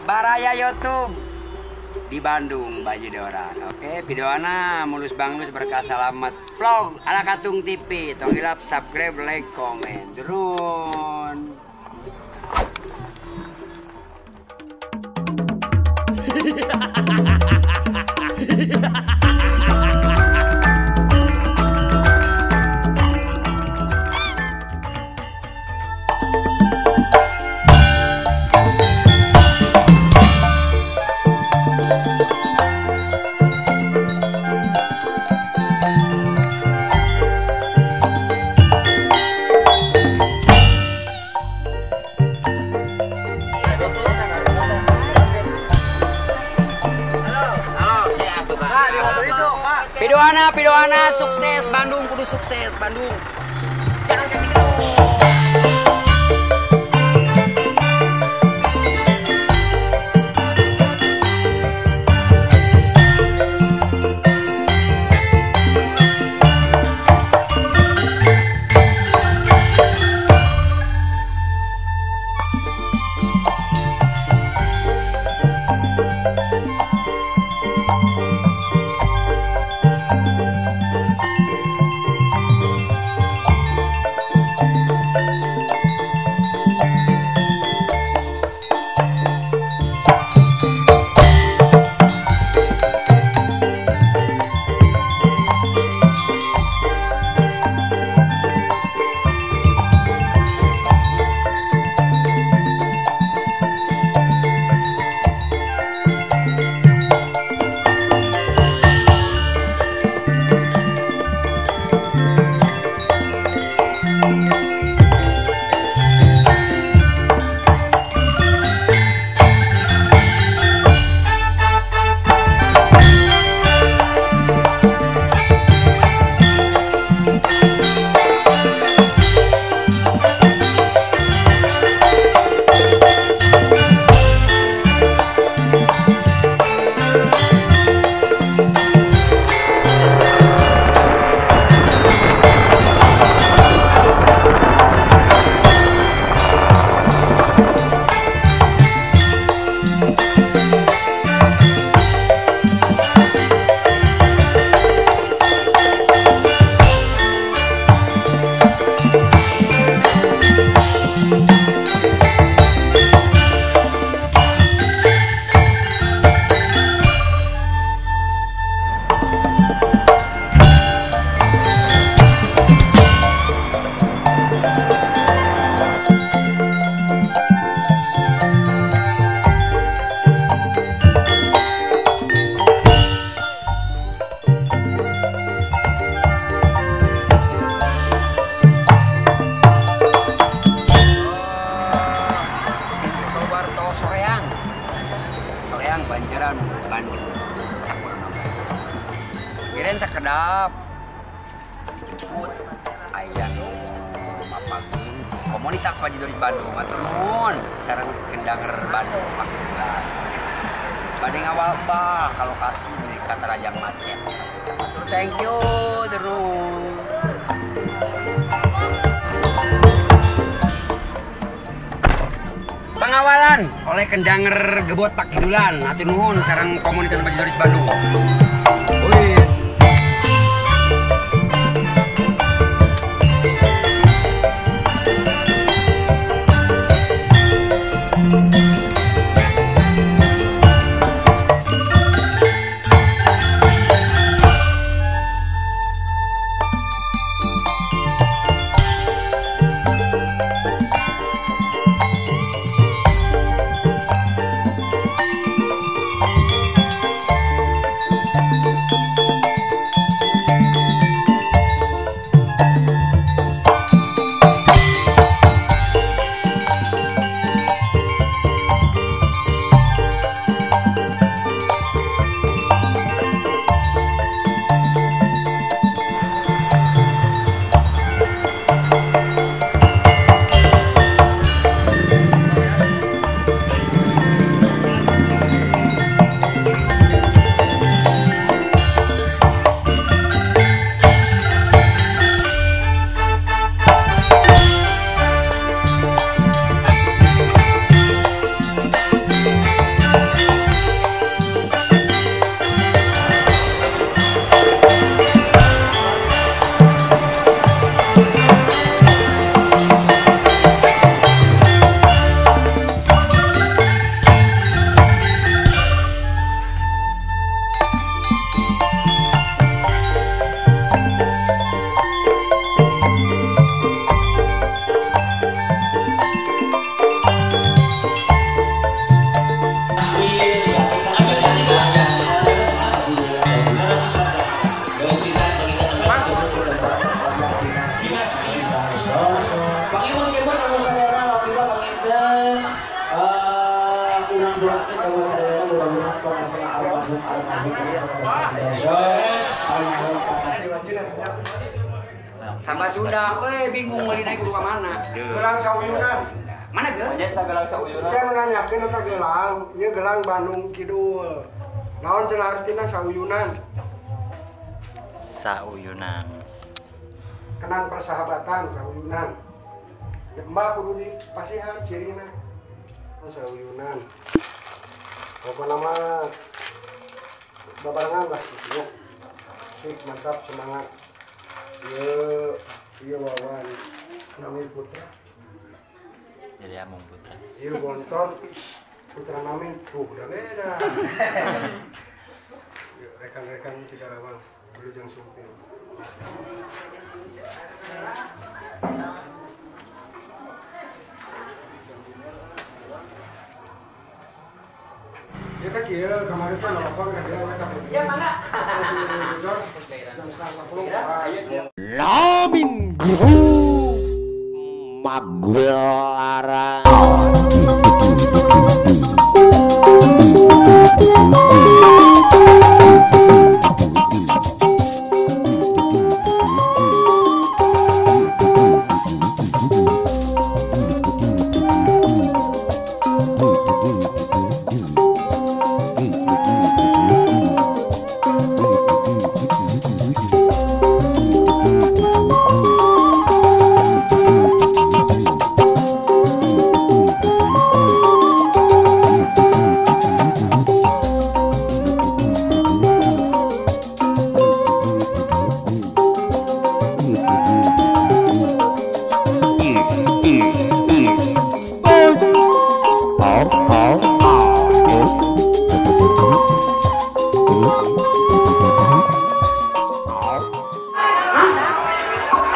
Baraya YouTube di Bandung Bajidoran. Oke, videona mulus banglus berkah selamat vlog ala Katung TV. Tong hilap subscribe, like, komen. Turun. Pidoana sukses Bandung, kudu sukses Bandung. Jangan kasih keluh. Soreang Banjaran Bandung. Kirain sekedap dijemput aya nu mapagun komunitas Bajidoris Bandung. Hatur nuhun sareng kendanger Bandung Pakulan. Bade ngawal bah ka lokasi milik katarajang macet. Hatur thank you terus. Pengawalan oleh kendanger Gebot Pakidulan. Hatur nuhun sareng komunitas Bajidoris Bandung. Wih. Urang doakeun ka sadayana mudah-mudahan pamasalah almarhum almarhum. Sama Sunda, bingung meuli naik kudu ka mana? Gelang sauyunan. Mana gelang? Gelang sauyunan. Saya menanyakeun eta gelang, ieu gelang Bandung Kidul. Naon cenah artina sauyunan? Sauyunan. Kenang persahabatan sauyunan. Mbah kudu dipasihan cirina. Sauyunan. Pokokna mah babarengan lah gitu. Sip, mantap, semangat. Iya, iya Wawan, Nami Putra. Jadi Amung Putra. Iya Gontor, Putra Nami, tuh udah beda. Rekan-rekan tidak rawang, Wilujeng Sumping. Ya kan kieu kemarin teh nelpon ka dia ka Ya mana? Lamin Group Magelara.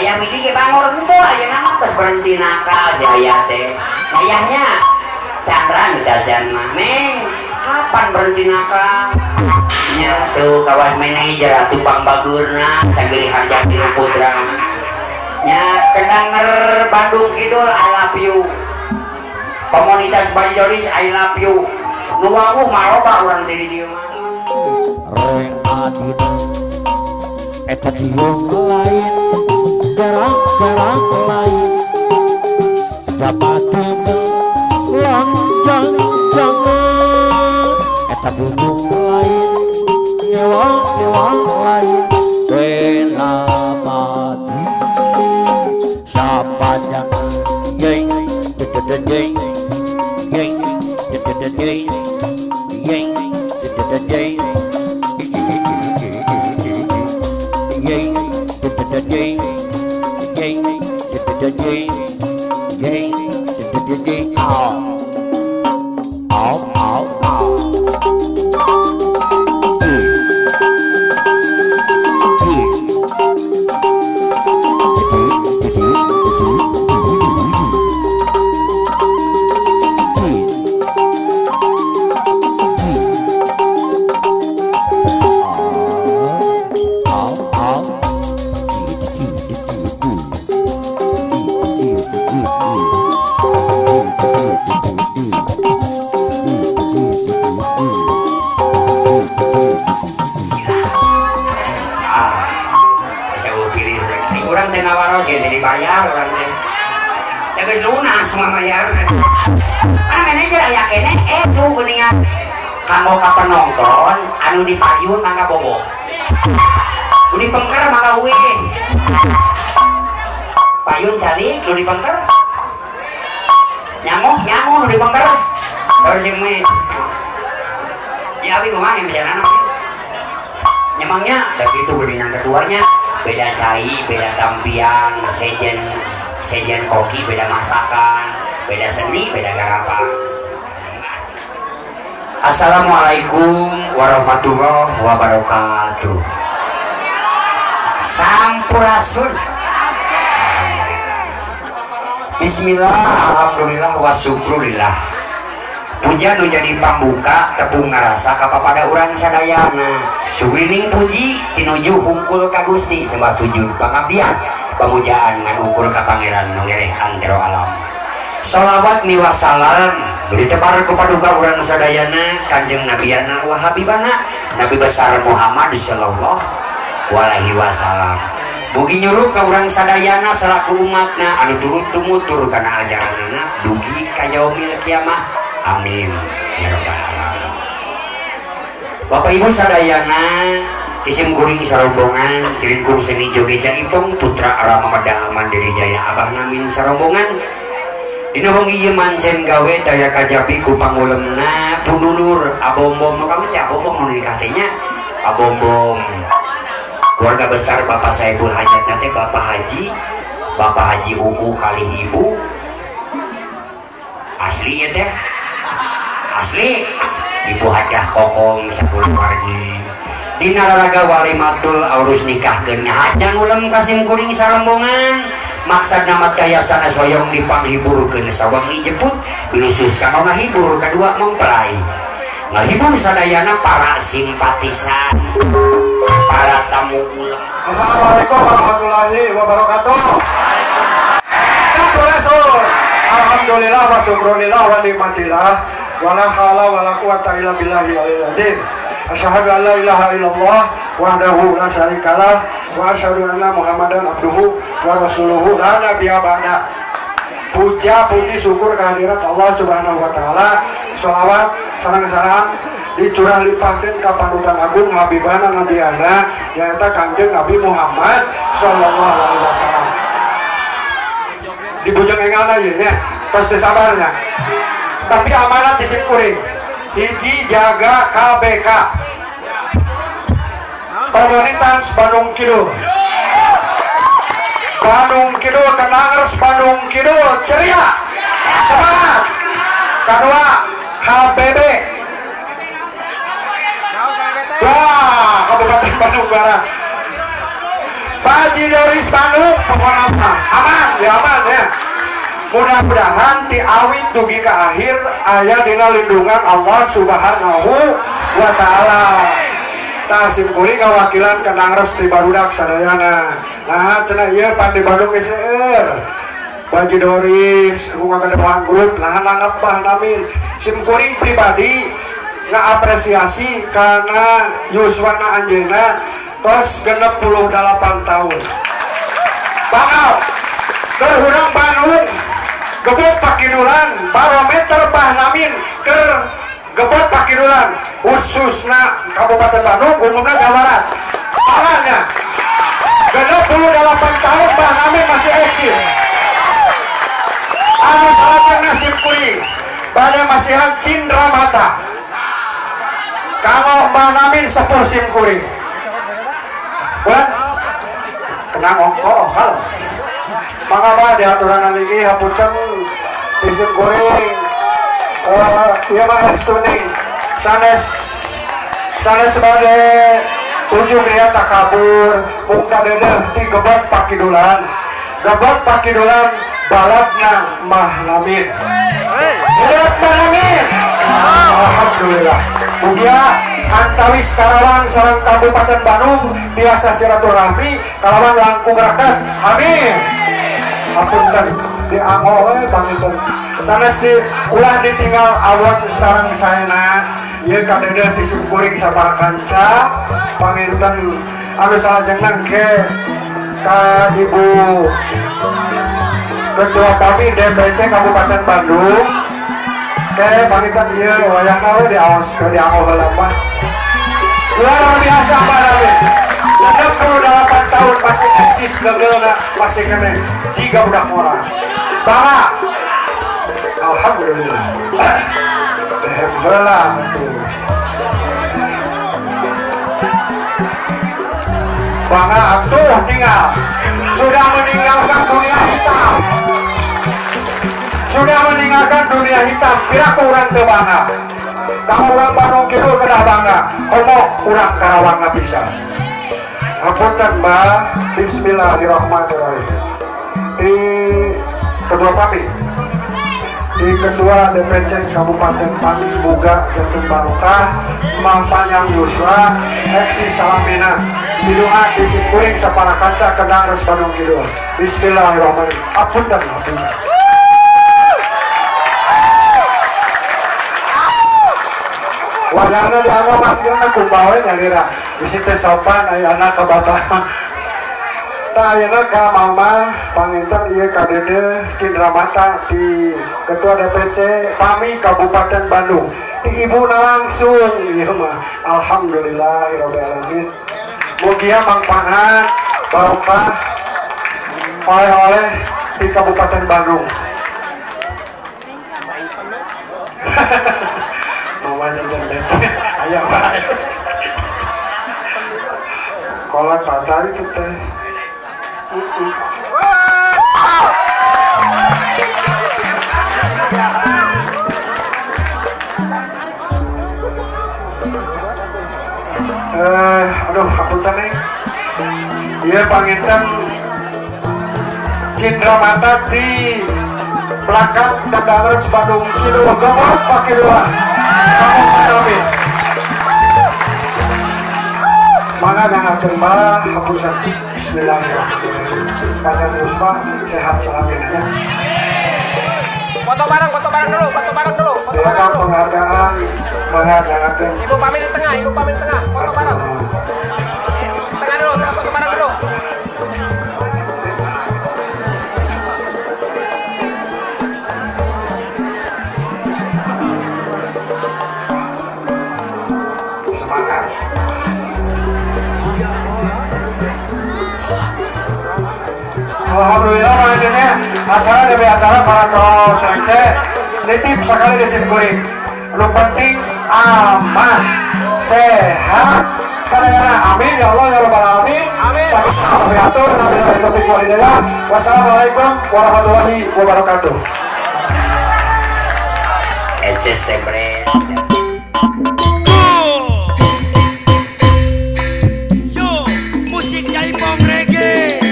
Ayah ini ke bangor itu ayah nama terus berhenti nakal si ayah teh. Ayahnya Chandra jajan mah neng kapan berhenti nakal? Nya tuh kawas manajer atuh pangbageurna sageuring harja tilu putra. Nya kedanger Bandung Kidul I love you. Komunitas Banjoris I love you. Nu wawuh mah loba urang teh di dieu mah. Reng adina eta jiung lain garang-garang lain dapat lonjong-jongan eta gunung lain ngewang-ngewang lain kenapati sapanjang yeng dededeng yeng dededeng yeng dededeng yeng dededeng yeng dededeng yeng dededeng au au au au. Dibayar orang teh. Ya geus lunas semua bayar. Mana manajer aya keneh tuh geuningan. Kanggo ka penonton anu dipayun mangga bobo. Nu dipengker mangga uing. Payun calik nu dipengker. Nyanguh nyanguh nu dipengker. Saur sing mah. Ya abi kumaha bicarana. Nyemangnya da kitu geuningan keduanya. Beda cai, beda tampian, sejen koki, beda masakan, beda seni, beda garapan. Assalamualaikum warahmatullahi wabarakatuh. Sampurasun. Bismillah, alhamdulillah, wa syukrulillah. Puja nu jadi pambuka tepung ngarasa kapapada urang sadayana. Surining puji tinuju hungkul ka Gusti sembah sujud pangabdian pamujaan ngan ukur ka Pangeran nu ngereh antero alam. Salawat miwah salam ditebar ku paduka urang sadayana Kanjeng Nabiyana wa Habibana Nabi besar Muhammad sallallahu alaihi wasallam. Mugi nyuruh ka urang sadayana selaku umatna anu turut tumutur kana ajaranana dugi ka yaumil kiamah. Amin ya rabbal alamin. Bapak Ibu sadayana isim kuring sarombongan dilingkung seni joge Jaipong putra Rama Medang Mandiri Jaya Abah Namin sarombongan. Dina wengi ieu mancen gawe daya kajabi ku pangulemna pundulur abombom nu kami teh abombom nu nikah teh nya abombom. Keluarga besar Bapak Saiful Hajat teh Bapak Haji Uu kali ibu asli ya teh asli Ibu Hajah Kokom 10 wargi dina raraga walimatul aurus nikahkeun hajan ulem kasim kuring sarombongan maksad namat kayasana soyong dipanghiburkeun sawangi jeput bilusus kana ngahibur kadua mempelai ngahibur sadayana para simpatisan para tamu ulem. Assalamualaikum warahmatullahi wabarakatuh. Sampurasun. Alhamdulillah wa syukrulillah wa nikmatillah wa la haula wa la quwata illa billahi aliyil azim. Asyhadu an la ilaha illallah wahdahu la syarikalah wa asyhadu anna Muhammadan abduhu wa rasuluhu la nabiyya ba'da. Puja puji syukur kehadirat Allah Subhanahu wa taala. Sholawat sareng-sareng dicurah limpahkeun ka panutan agung Habibana Nabiyana nyaeta Kangjeng Nabi Muhammad sallallahu alaihi wasallam. Dibujeng engalna ieu nya, tos teu sabarnya. Tapi amanat di simkuring. Hiji jaga KBK. Komunitas Bandung Kidul. Bandung Kidul Kenangers Bandung Kidul ceria. Semangat. Kedua HBB. Wah, Kabupaten Bandung Barat. Baji Doris Bandung pokoknya aman ya aman ya. Mudah-mudahan ti awit dugi ke akhir aya dina lindungan Allah Subhanahu wa taala. Tah sim kuring ngawakilan Kenangers ti barudak sadayana. Nah, cenah ieu pan di Bandung geus seueur. Baji Doris ku ngagadehan grup nah nanggap Bah Namin. Sim kuring pribadi ngaapresiasi karena yuswana anjeunna tos 68 tahun. Bakal keur urang Bandung gebot pakidulan barometer Bah Namin keur gebot pakidulan khususna Kabupaten Bandung umumna Jawa Barat. Makanya 68 tahun Bah Namin masih eksis. Anu salajengna sim kuring bade masihan cindra mata. Kanggo Bah Namin sepuh sim kuring. Wah, kenang ongko hal. Mangga bah diaturanan lagi hapunten isim kuring. Ieu mah estuning sanes sanes bade ujung dia takabur mung kadeudeung ti gebot pakidulan. Gebot pakidulan baladna Mbah Namin. Balad Mbah Namin. Alhamdulillah. Mugia antawis Karawang sareng Kabupaten Bandung biasa silaturahmi kalawan langkung raket. Amin. Hapunten diango we panginten. Sanes di ulah ditinggal awon sareng saena ieu kadeudeuh ti simkuring sabaraha kanca panginten anu salajengna ke ka Ibu Ketua kami DPC Kabupaten Bandung. Ke panginten ieu wayahna we diaos ke diango heula mah. Luar biasa Pak Namin. 68 tahun masih eksis gegelna masih kene jiga budak murah. Bangga. Alhamdulillah. Heula tuh. Bangga atuh tinggal. Sudah meninggalkan dunia hitam. Sudah meninggalkan dunia hitam, piraku urang teu bangga. Kamu urang Bandung Kidul kedah bangga, komo urang Karawang bisa. Hapunten Mbah, bismillahirrahmanirrahim. Di Ketua kami, di Ketua DPC Kabupaten Pami Muga Jateng Barokah, Mbah Panyang Yuswa, eksis salamina. Didoa di simkuring sapara kanca Kenangers Bandung Kidul. Bismillahirrahmanirrahim. Hapunten, hapunten. Wayahna dianggo maskerna kumaha we nyalira. Bisi teh sopan aya anak ka bapak. Tah ayeuna ka Mama panginten ieu ka Dede Cindramata di Ketua DPC PAMI Kabupaten Bandung. Di ibuna langsung ieu mah. Alhamdulillahirabbil alamin. Mugia manfaat barokah oleh-oleh di Kabupaten Bandung. Mama jangan aya wae. Kolak patah itu teh. Aduh, hapunten nih. Iya panginten Cindramata di belakang Kendangers Bandung Kidul. Gomot pakai dua. Kamu mana yang mbah, hapunten. Bismillahirrahmanirrahim. Panjang usia, sehat selalu ya. Foto bareng dulu, foto bareng dulu. Silakan penghargaan, penghargaan. Ibu pamit di tengah, ibu pamit di tengah, foto bareng. Tengah dulu, foto bareng dulu. Semangat. Alhamdulillah pangintennya acara demi acara para tos rengse nitip sekali di simkuring. Lu penting aman, sehat, sadayana. Amin ya Allah ya rabbal alamin. Amin. Wassalamualaikum warahmatullahi wabarakatuh. Yo, musik jaipong reggae.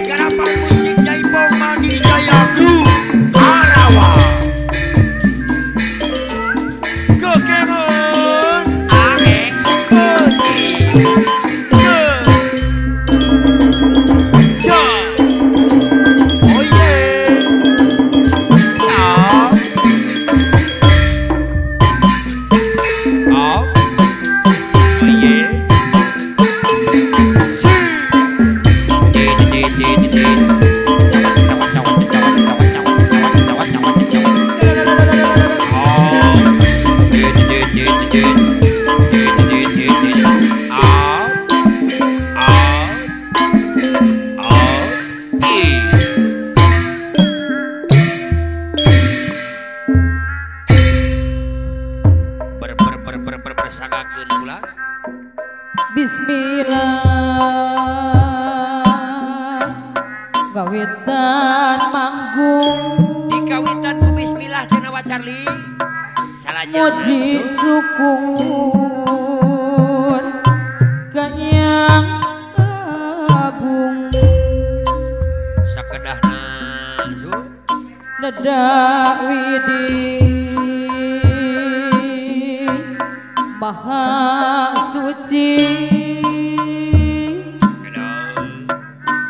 Garapan musik jaipong Mandiri Jaya Group Karawang. Kekemon arek musik. Yo. Oh yeah. Ya. Oh. Oh yeah. Si. D D D D. Bismillah kawitan manggung dikawitan ku bismillah cenah wa Charlie salahnya muji syukur kanyang agung sakedahna neda widi maha suci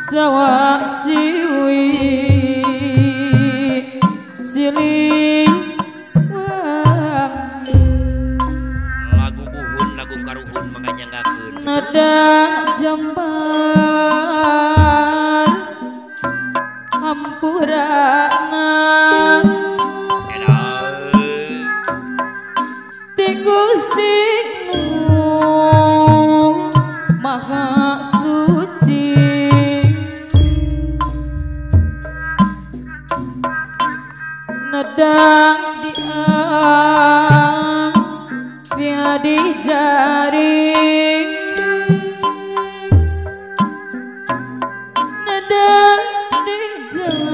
sawa siwi silih wangi lagu buhun lagu karuhun manganyanggakeun nada jambar hampurana ti Gusti Maha Suci nedang diang biar dijaring nedang dijang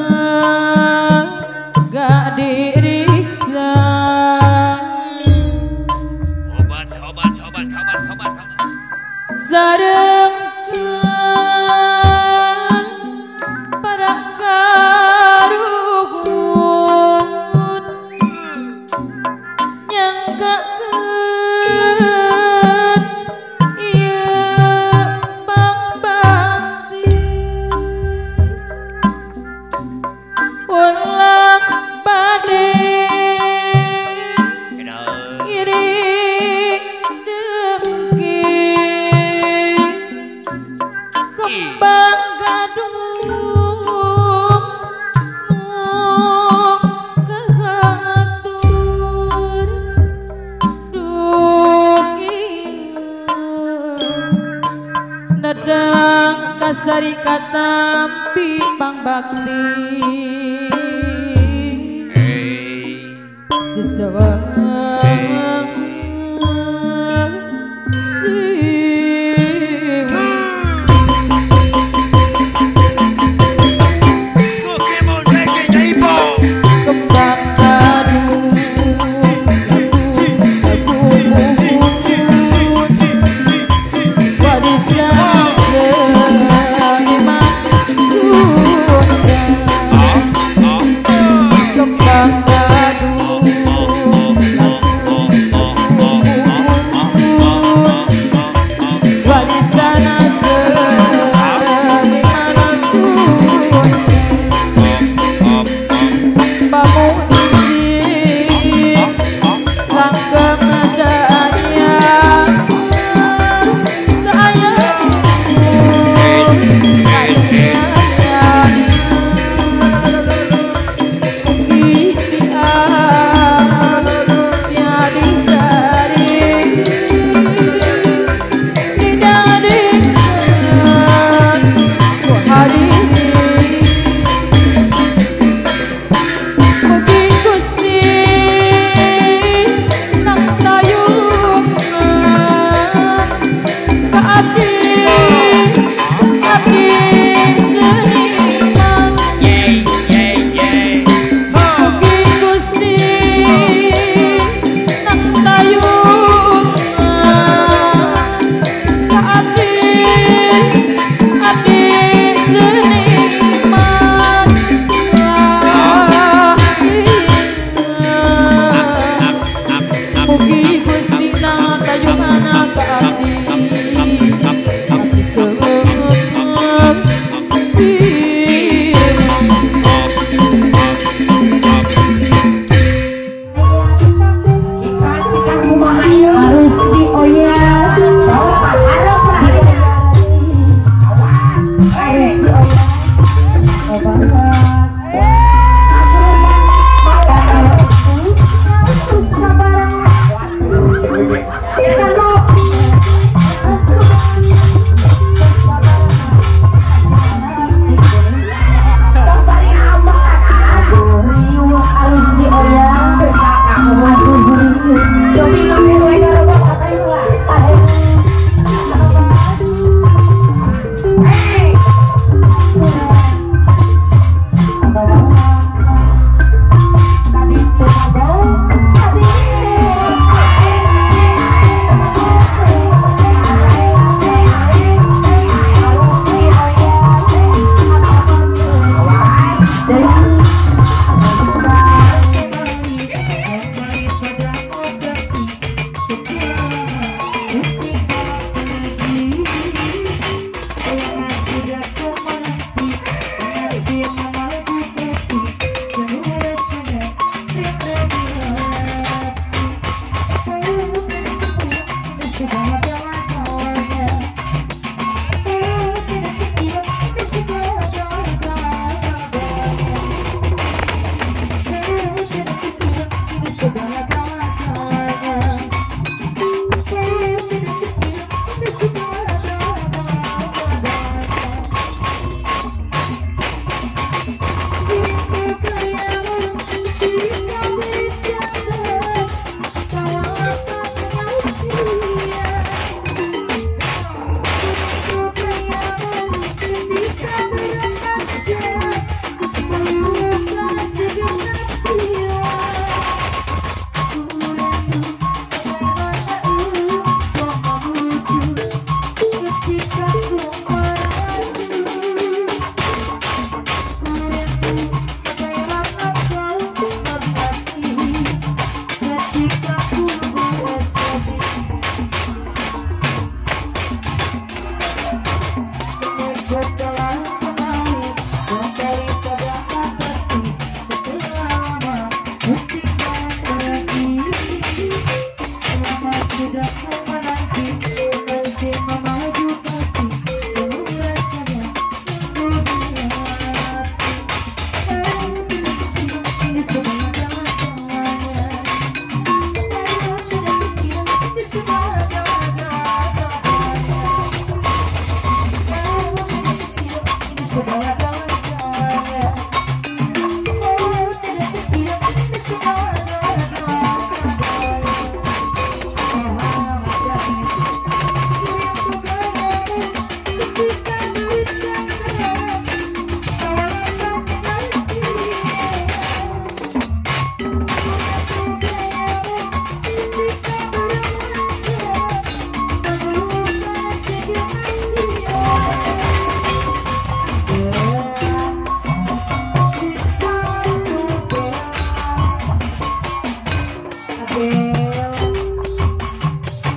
gak diriksa obat obat obat obat obat sareng para karuhun nyanggakeun ieu pangbakti ulang bade ngiring Sari katampi pangbakti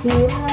Surah.